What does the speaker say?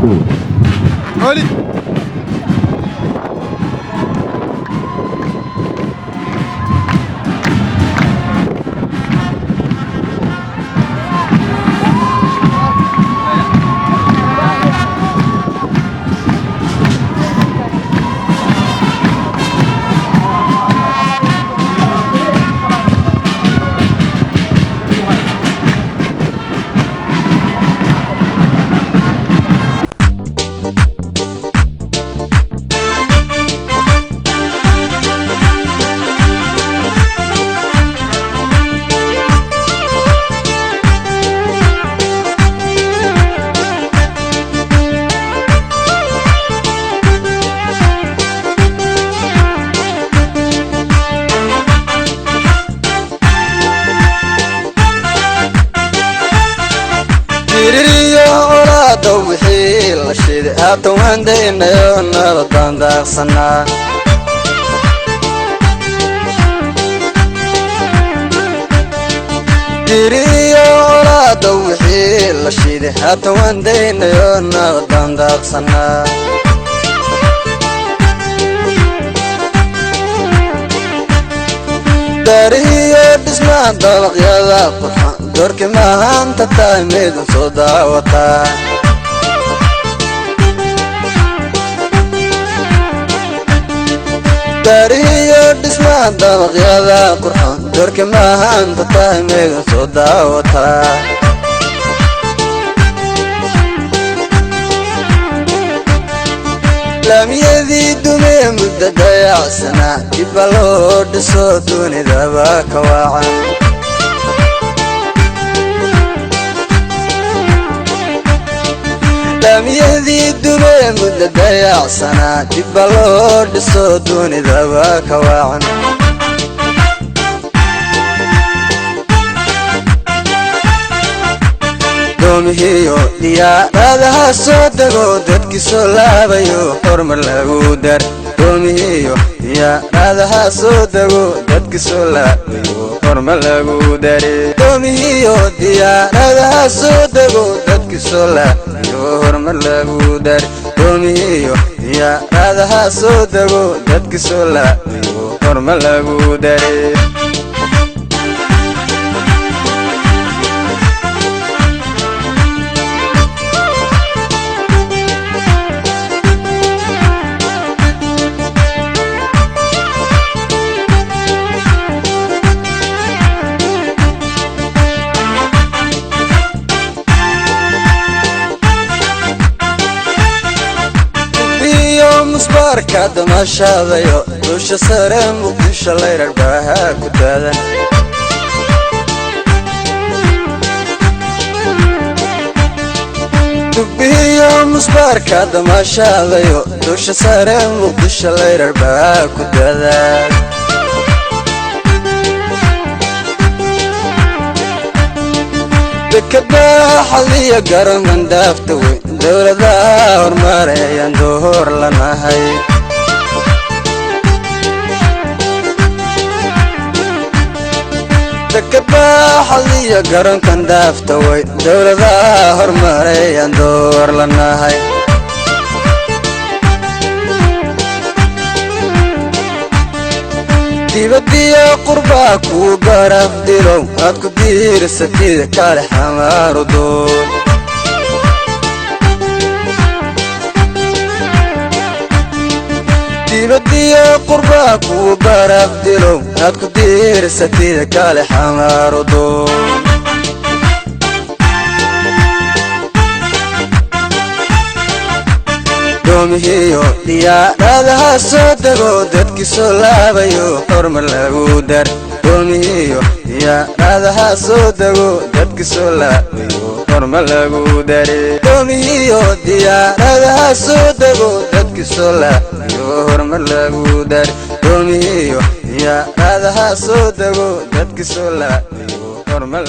Mawlid. Diririyo colaada wixii la shiday, haatan waan daynayo, nabadaan daaqsanaa. Diriyo colaada wixii la shiday, haatan waan daynayo, nabadaan daaqsanaa. Daarihiyo dhismaha dabaqyada qurxan, doorki mahaanta tahay midun soo daawataa. Daarihiyo dhismaha dabaqyada qurxan, doorki mahaanta tahay midun soo daawataa. Laamiyadii dumee muddo dayacsanaa, dibba loo dhiso, dunidaba ka waacan. Laamiyadii dumee muddo dayacsanaa, dibba loo dhiso, dunidaba ka waacan. Doomihiyo diyaaradaha soo dego, dadkii soo laabayo, horumar lagu dar. Doomihiyo diyaaradaha soo dego, dadkii soo laabayo, horumar lagu dare. Doomihiyo diyaaradaha soo dego, dadkii soo laabayo, horumar lagu dar. Doomihiyo diyaaradaha soo dego, dadkii soo laabayo, horumar lagu dare. Iyo musbaarka damashadayo, dusha sare Muqdisho layrar baaha ku daadan. Dubbihiyo musbaarka damashadayo, dusha sare Muqdisho layrar baaha ku daadan. Dekadaha xaliya garoonkan daafta weyn, dowladaha horumarayaan door lanahay. Dekadaha xaliya garoonkan daafta weyn, dowladaha horumarayaan door lanahay. Dibadiyo qurbaa kuu garaf dilow, aad ku diirsatid kale xamaarudoon. Dibadiyo qurbaa kuu garaf dilow, aad ku diirsatid kale xamaarudoon. Doomihiyo diyaaradaha soo dego, dadkii soo laabayo, horumar lagu dar. Doomihiyo diyaaradaha soo dego, dadkii soo laabayo, horumar lagu dare. Doomihiyo diyaaradaha soo dego, dadkii soo laabayo, horumar lagu dar. Doomihiyo diyaaradaha soo dego, dadkii soo laabayo, horumar.